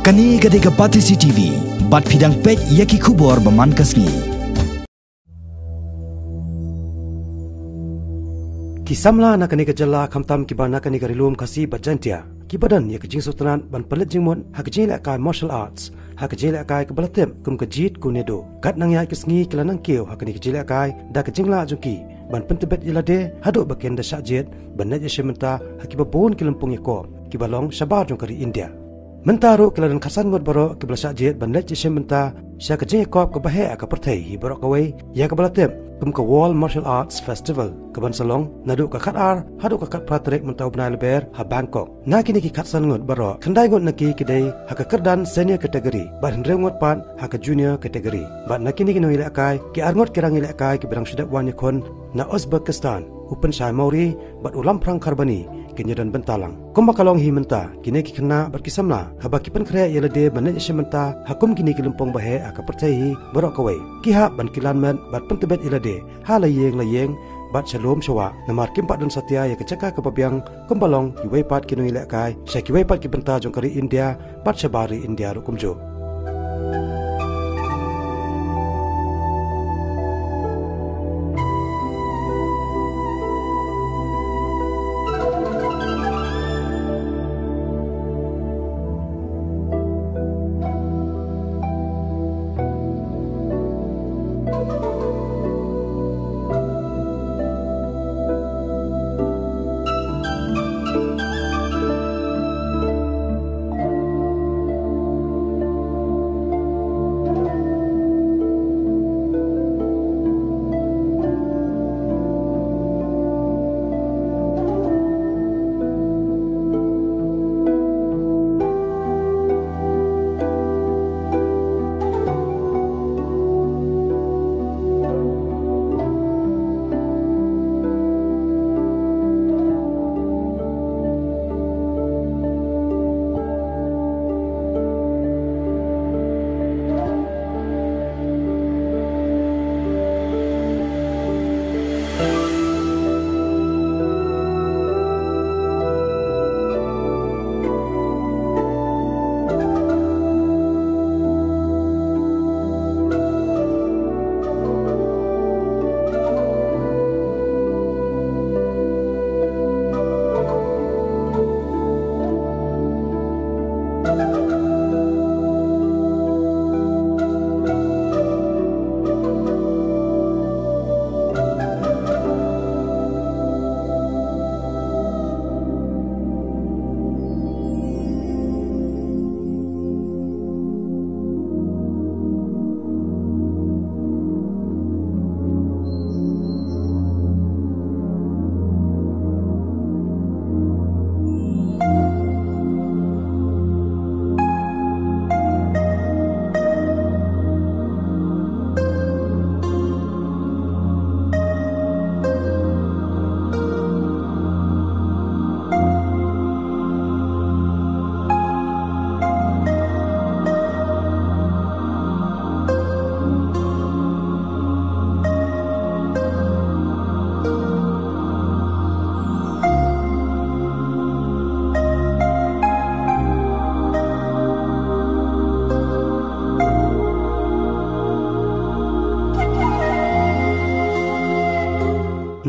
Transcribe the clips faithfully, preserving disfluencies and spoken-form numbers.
Kane ka dei ka Batesi T V, bad phi dang peit ïa ki khubor ba man ka sngi. Ki samla na kane ka jylla khamtam kiba na kane ka Ri-lum Khasi bad Jaiñtia, kiba don ïa ka jingsngewtynnad ban pynleit jingmut ha ka jingïalehkai martial arts, ha ka jingïalehkai kaba la tip kum ka Jeet Kune Do. Kat nang ïa ki sngi ki la nang kiew ha kane ka jingïalehkai da ka jinglah jong ki ban pyntbit ïa lade, haduh ba kin da shah jied ban leit ïashim bynta ha kiba bun ki lympung ïakob kiba long shabar jong ka ri India. Mynta ruh ki la don khatsan ngut baroh kiba la shah jied ban leit ïashim bynta sha ka jingïakob kaba heh ha ka pyrthei hi baroh kawei, ïa kaba la tip kum ka World Martial Arts Festival, kaban sa long naduh ka khatar haduh ka khatphra tarik mynta u bnai Lber ha Bangkok. Na kine ki khatsan ngut baroh, khyndai ngut na ki ki dei ha ka kyrdan senior category, bad hynriew ngut pat ha ka junior category. Bad na kine ki nongïalehkai, ki ar ngut ki rangïalehkai kiba dang shu dep wan ïakhun na Uzbekistan, u Pynshai Mawri bad u Lamphrang Kharbani, kin ïadon bynta lang. Kumba ka long hi mynta, kine ki khynnah bad ki samla, haba ki pynkhreh ïa lade ban leit ïashim bynta ha kum kine ki lympung ba heh ha ka pyrthei hi baroh kawei, ki hap ban kilan met bad pyntbit ïa lade ha la ïing la ïing bad sha lum sha wah, namar kim pat don satia ïa ka jaka kaba biang kumba long kiwei pat ki nongïalehkai sha kiwei pat ki bynta jong ka ri India bad shabar ri India ruh kumjuh.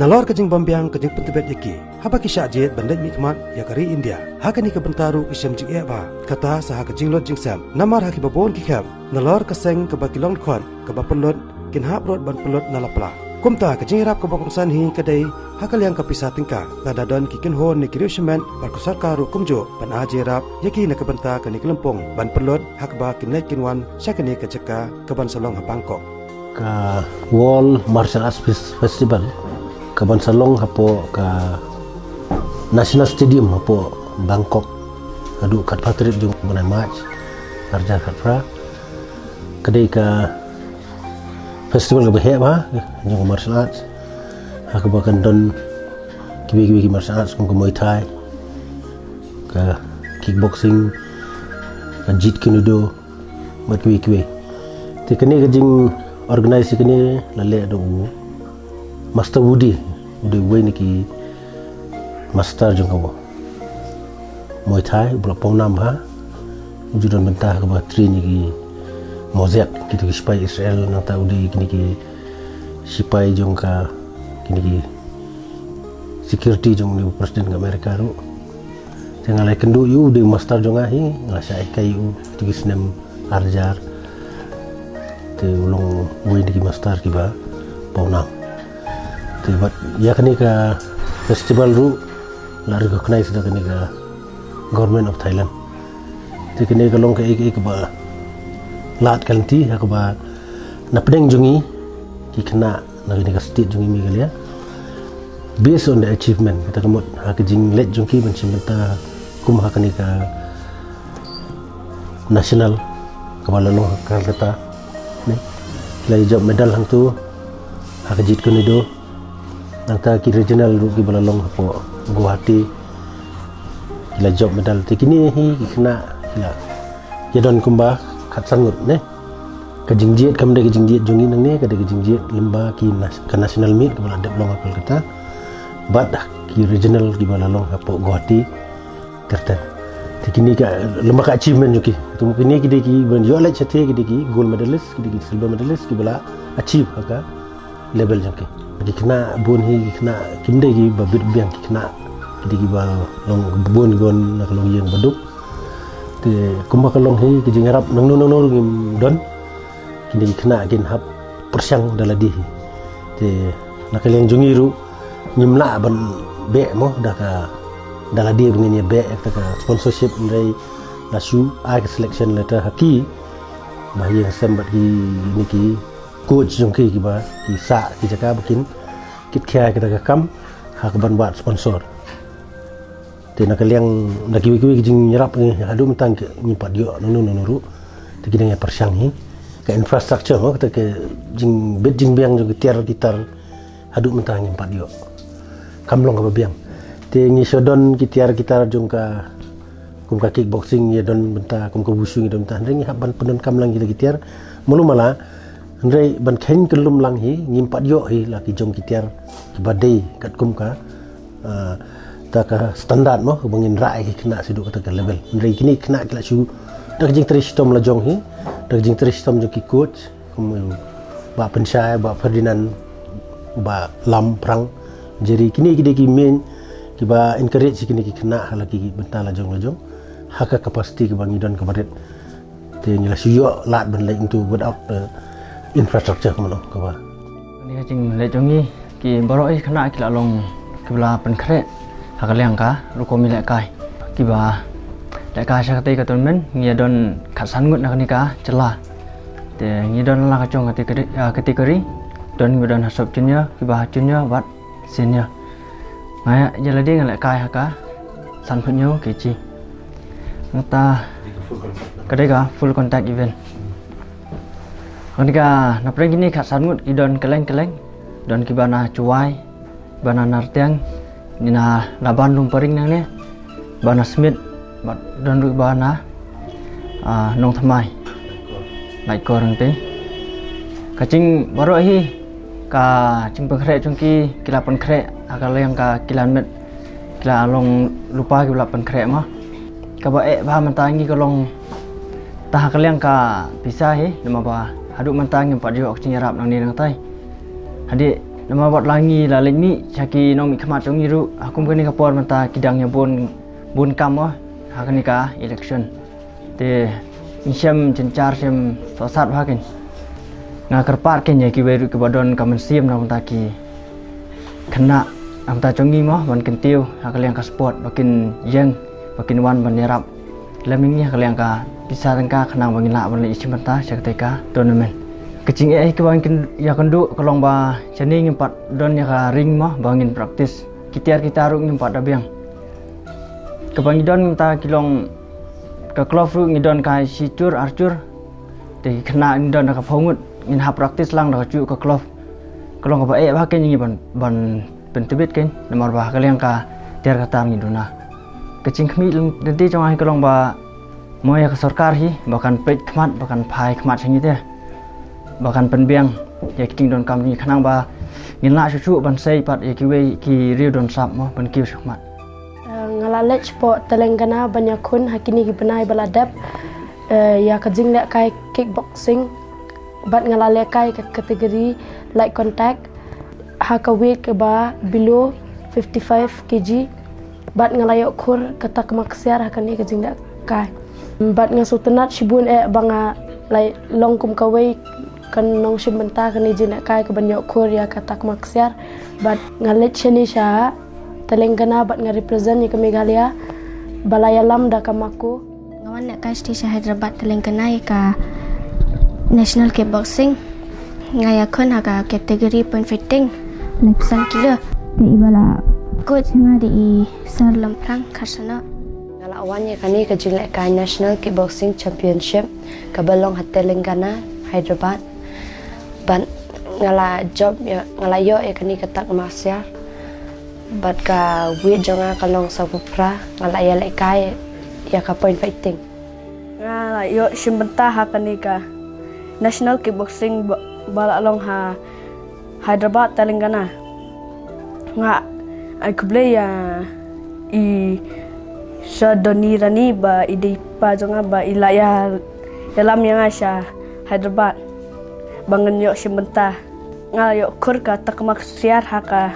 Nalor ka jingbym biang ka jingpyntbit ïa ki, haba ki shah jied ban leit mihkhmat ïa ka ri India, ha kane ka bynta ruh ki shem jingeh bha, kata sa ha ka jinglut jingsep. Namar ha kiba bun ki khep, nalor ka seng kaba ki long dkhot, kaba pynlut, kin hap ruh ban pynlut na la pla. Kumta ka jingïarap kaba kongsan hi ka dei ha ka liang ka pisa tyngka, lada don ki kynhun ne ki riew shimet bad ka sorkar ruh kumjuh ban ai jingïarap ïa ki na ka bynta kane ka lympung ban pynlut, ha kaba kin leit kin wan sha kane ka jaka kaban sa long ha Bangkok. Ka World Martial Arts Fes-, Festival kaban sa long hapoh ka National Stadium hapoh Bangkok haduh khatphra tarik jong u bnai March arhajar khatphra. Ka dei ka festival kaba heh bha jong ka martial arts, ha kaba kan don kiwei kiwei ki martial arts kum ka Muay Thai, ka kickboxing, ka Jeet Kune Do, bad kiwei kiwei. Te kane ka jing organize ïa kane la leh da u Master Woody, u dei uwei na ki master jong ka Muay Thai, uba la pynpaw nam bha. U ju don bynta ha kaba train ïa ki mosaic, kito ki sipai Israel, nangta u dei kine ki sipai jong ka, kine ki security jong u president ka America ruh. Te nga la ïakynduh ïa u, u dei master jong nga hi, nga la shah hikai ïa u kito ki snem ar hajar. Te u long uwei na ki master kiba pawnam. Te bad ïa kane ka festival ruh la recognize da kane ka Government of Thailand. Te kane ka long kaei kaei kaba lad ka lynti ha kaba na pdeng jong ngi ki khynnah na kane ka state jong ngi Meghalaya, based on the achievement, kata ka mut ha ka jingleit jong ki ban shim bynta kum ha kane ka national kaba la long ha Kolkata ne, ki la ïoh medal hangto ha ka Jeet Kune Do. Nangta ki regional ruh kiba la long hapoh Guwahati ki la jop medal. Te kine hi ki khynnah ki la ïa don kumba khatsan ngut ne. Ka jingjied kam dei ka jingjied jong ngi nangne, ka dei ka jingjied lyngba ki nas-, ka national meet kaba la dep long ha Kolkata bad ki regional kiba la long hapoh Guwahati ter ter. Te kine ka lyngba ka achievement jong ki. Te kine ki dei ki ban ïoh leit shatei, ki dei ki gold medalist, ki dei ki silver medalist kiba la achieve ha ka level jong ki. Ki khynnah bun hi, ki khynnah kim dei kiba bit biang, ki khynnah ki dei kiba long bun, bun na ka longïing ba duk. Te kumba ka long hi, ki jingïarap nangno nangno ruh ngim don, kine ki khynnah kin hap pyrshang da lade hi. Te na ka liang jong ngi ruh ngim lah ban beh mo da ka, da lade ba ngin ïa beh ïa ka sponsorship, hynrei la shu ai ka selection letter ha ki ba ïeng sem bad kine ki coach jong ki kiba ki sah ki jaka ba kin kit khia ïa kata ka kam ha ka ban wad sponsor. Te na ka liang da kiwei kiwei ki jingïarap ngi haduh mynta ngim pat ïoh nangno nangno ruh. Te ki dang ïa pyrshang hi ka infrastructure mo, kata ka jingbit jingbiang jong ki tiar ki tar haduh mynta ngim pat ïoh. Kam long kaba biang. Te ngi shu don ki tiar ki tar jong ka, kum ka kickboxing ngi don bynta, kum ka wushu ngi don bynta. Hynrei ngi hap ban pyndonkam lang kita ki tiar. Malu mala, hynrei ban kheiñ kyllum lang hi, ngim pat ïoh hi la ki jong ki tiar kiba dei katkum ka, ah, ta ka standard mo, ba ngin rah ïa ki khynnah sha haduh kata ka level. Hynrei kine ki khynnah ki la shu, da ka jingtrei shitom la jong hi, da ka jingtrei shitom jong ki coach, kum u Bah Pynshai, Bah Ferdinand, Bah Lam Phrang, Jerry, kine ki dei ki main kiba encourage ïa kine ki khynnah ha la ki bynta la jong la jong ha ka capacity kaba ngi don kaba rit. Te ngi la shu ïoh lad ban leit into without, eh, infrastructure kumno kaba. Kane ka jingleit jong ngi, ki baroh ki khynnah ki la long kiba la pynkhreh ha ka liang ka rukom ïalehkai. Kiba lehkai sha katei ka tournament ngi ïa don khatsan ngut na kane ka jylla. Te ngi don la ka jong ka category, ah, category. Don kiba don ha sub junior, kiba ha junior bad senior. Nga ïa, ïa lade nga lehkai ha ka sanphew hynñiew kg. Nangta ka dei ka full contact event. Kane ka, na pdeng kine khatsan ngut ki don kylleng kylleng. Don kiba na Jowai, ba na Nartiang, na Laban Lumparing nangne, ba na Smit, bad don ruh ba na, ah, Nongthymmai. Laitkor nangtei. Ka jing baroh hi, ka jingpynkhreh jong ki, ki la pynkhreh ha ka liang ka kilan met, ki la long lypa kiba la pynkhreh mo. Kaba eh bha mynta ngi ka long ta ha ka liang ka pisa hi, namar ba haduh mynta ngim pat ïoh ka jingïarap nangne nangtai. Hadien namar ba la ngi la leit mih sha ki nongmihkhmat jong ngi ruh, ha kum kane ka por mynta ki dang ïa bun, bun kam mo ha kane ka election. Te ngi shem jynjar, shem sohsat bha kein. Nga kyrpad kein ïa kiwei ruh kiba don ka mynsiem na bynta ki khynnah na bynta jong ngi mo, ban kyntiew ha ka liang ka sport, ba kin ïeng, ba kin wan ban ïarap lem ïa ngi ha ka liang ka pisa tyngka, khnang ba ngin lah ban leit shim bynta sha katei ka tournament. Ka jingeh hi kaba ngin ïakynduh ka long ba shane ngim pat don ïa ka ring mo ba ngin practice. Ki tiar ki tar ruh ngim pat da biang. Kaba ngi don mynta ki long, ka club ruh ngi don ka shi jur ar jur. Te ki khynnah ngi don da ka phew ngut, ngin hap practice lang da kajuh ka club. Ka long kaba eh bha kein ïa ngi ban, ban pyntbit kein, namar ba ha ka liang ka tiar ka tar ngi duna. Ka jingkhmih lynti jong nga hi ka long ba mo ïa ka sorkar hi ba kan peit khmat, ba kan phai khmat sha ngi te, ba kan pynbiang ïa ki jingdonkam jong ngi, khnang ba ngin lah shuh shuh ban sei pat ïa kiwei ki riew don sap mo ban kiew shakhmat. Nga la leit shapoh Telangana ban ïakhun ha kine ki bnai ba la dep. Eh, ïa ka jinglehkai kickboxing bad nga la lehkai ka category light contact ha ka weight kaba below fifty-five kg. Bad nga la ïoh khur ka takma ksiar ha kane ka jinglehkai. Bad nga sngewtynnat shibun eh ba nga la long kum kawei ka nongshim bynta kane jinglehkai kaban ïoh khur ïa ka takma ksiar. Bad nga leit shane sha Telangana bad nga represent ïa ka Meghalaya ba la ïalam da ka MAKU. Nga wan lehkai shatei sha Hyderabad, Telangana ïa ka National Kickboxing. Nga ïakhun ha ka category point fighting, laiphew san kilo. Te i ba la coach nga dei i Sir Lamphrang Kharsanok. Nga la wan ïa kane ka jinglehkai National Kickboxing Championship kaba long ha Telangana, Hyderabad. Bad nga la jop ïa, nga la ïoh ïa kane ka takma ksiar. Bad ka weight jong nga ka long sawphew phra, nga la ïalehkai ïa ka point fighting. Nga la ïoh shim bynta ha kane ka National Kickboxing ba, ba la long ha Hyderabad, Telangana. Nga ai khublei ïa i Sir Donny Rani ba i dei i pa jong nga ba i la ïa, ïalam ïa nga sha Hyderabad ba ngan ïoh shim bynta. Nga la ïoh khur ka takma ksiar ha ka,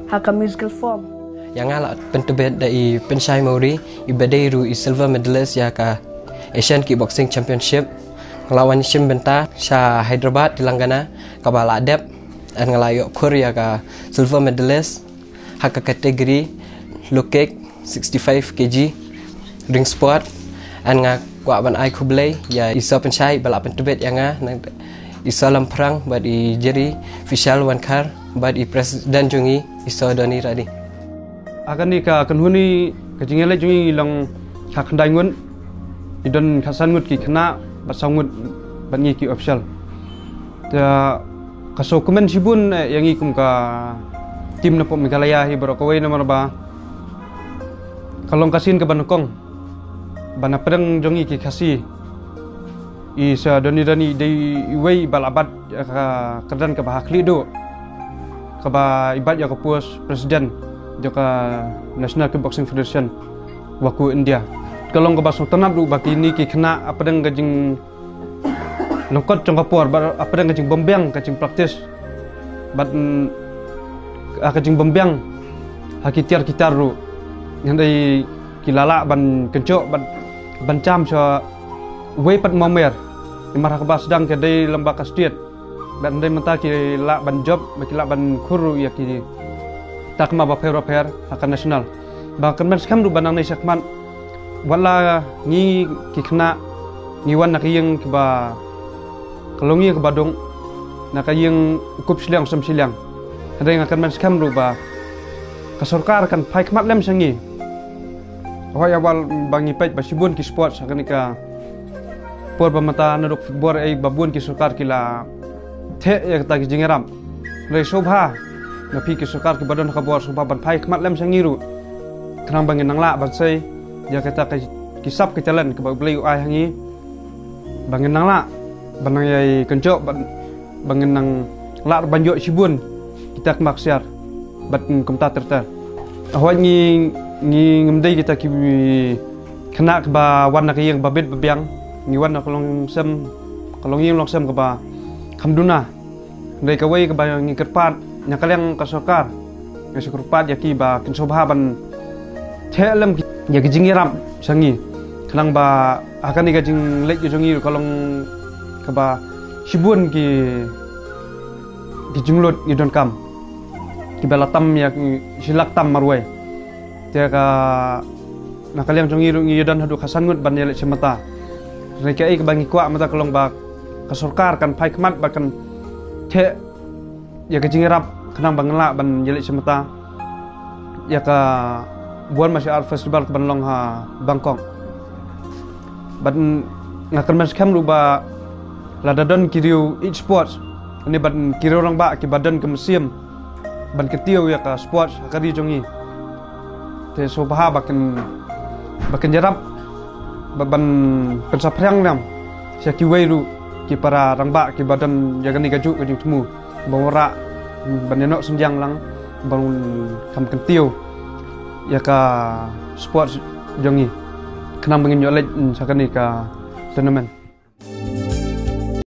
ha ka musical form. Ïa nga la pyntbit da i Pynshai Mawrie, i ba dei ruh i silver medalist ïa ka Asian Kickboxing Championship. Nga la wan shim bynta sha Hyderabad, Telangana, kaba la dep. Bad nga la ïoh khur ïa ka silver medalist ha ka category low kick sixty-five kg ring sport. Bad nga kwah ban ai khublei ïa i Sir Pynshai ba la pyntbit ïa nga, nang i Sir Lamphrang bad i Jerry Vishal Wankhar bad i president jong ngi i Sir Donny Rani. Ha kane ka kynhun, ka jingïaleit jong ngi long ka khyndai ngut, ngi don khatsan ngut ki khynnah bad saw ngut bad ngi ki official. Te ka sngewkmen shibun, eh, ïa ngi kum ka team na pdeng Meghalaya hi baroh kawei namar ba ka long ka sien kaba nyngkong ba na pdeng jong ngi ki Khasi. I Sir Donny Rani dei iwei ba la bat ïa ka kyrdan kaba ha khlieh duh, kaba i bat ïa ka post president jong ka National Kickboxing Federation WAKU India. Ka long kaba sngewtynnat ruh ba kine ki khynnah ha pdeng ka jinglyngkot jong ka por bad ha pdeng ka jingbymbiang ka jingpractice bad, mm, ha ka jingbymbiang ha ki tiar ki tiar ruh, hynrei ki la lah ban kynjoh bad ban jam sha uwei pat u mamer. Namar ha kaba sdang ki dei lyngba ka state bad hynrei mynta ki lah ban jop bad ki lah ban khur ruh ïa ki takma bapher bapher ha ka national. Ba kyrmen skhem ruh ba nangne shakhmat, wat la ngi ki khynnah ngi wan na ka ïing kaba ka long ïing kaba duk, na ka ïing u kup shiliang sem shiliang, hynrei nga kyrmen skhem ruh ba ka sorkar kan phai khmat lem sha ngi. Hooid, ïa ba ngi peit ba shibun ki sports ha kane ka por ba mynta, naduh football, eh, ba bun ki sorkar ki la theh ïa kata ki jingïarap. Hynrei sngewbha na phi ki sorkar kiba don ha ka bor, sngewbha ban phai khmat lem sha ngi ruh, khnang ba ngin nang lah ban sei ïa kata ki sap ki talent kiba U Blei u ai ha ngi, ba ngin nang lah ban nang ïai kynjoh, ban ba ngin nang lah ban ïoh shibun kita ki ksiar bad kumta ter ter. Hooid, ngi, ngi ngim dei kita ki khynnah kiba wan na ka ïing ba bit ba biang, ngi wan na ka longsem, ka longïing longsem kaba kham duna. Hynrei kawei kaba ngi kyrpad na ka liang ka sorkar, ngi shu kyrpad ïa ki ba kin sngewbha ban theh lem ïa ki jingïarap sha ngi, khnang ba ha kane ka jingleit ka jong ngi ka long kaba shibun ki, ki jinglut ngi donkam, kiba la tam ïa ki shi lak tam marwei. Te ka, na ka liang jong ngi ruh ngi don haduh khatsan ngut ban ïaleit shim bynta. Hynrei kaei kaba ngi kwah mynta ka long ba ka sorkar kan phai khmat ba kan theh ïa ka jingïarap khnang ba ngin lah ban ïaleit shim bynta ïa ka World Martial Arts Festival kaban long ha Bangkok. Bad nga kyrmen skhem ruh ba lada don ki riew ïeit sports ne bad ki riew rangbah kiba don ka mynsiem ban kyntiew ïa ka sports ha ka ri jong ngi, te sngewbha ba kin, ba kin ïarap ba ban pynsaphriang lem sha kiwei ruh ki para rangbah kiba don ïa kane kajuh ka jingthmu, ban wanrah ban ïanoh synñiang lang, ban kham kyntiew ïa ka sports jong ngi, khnang ba ngin ïoh leit sha kane ka tournament.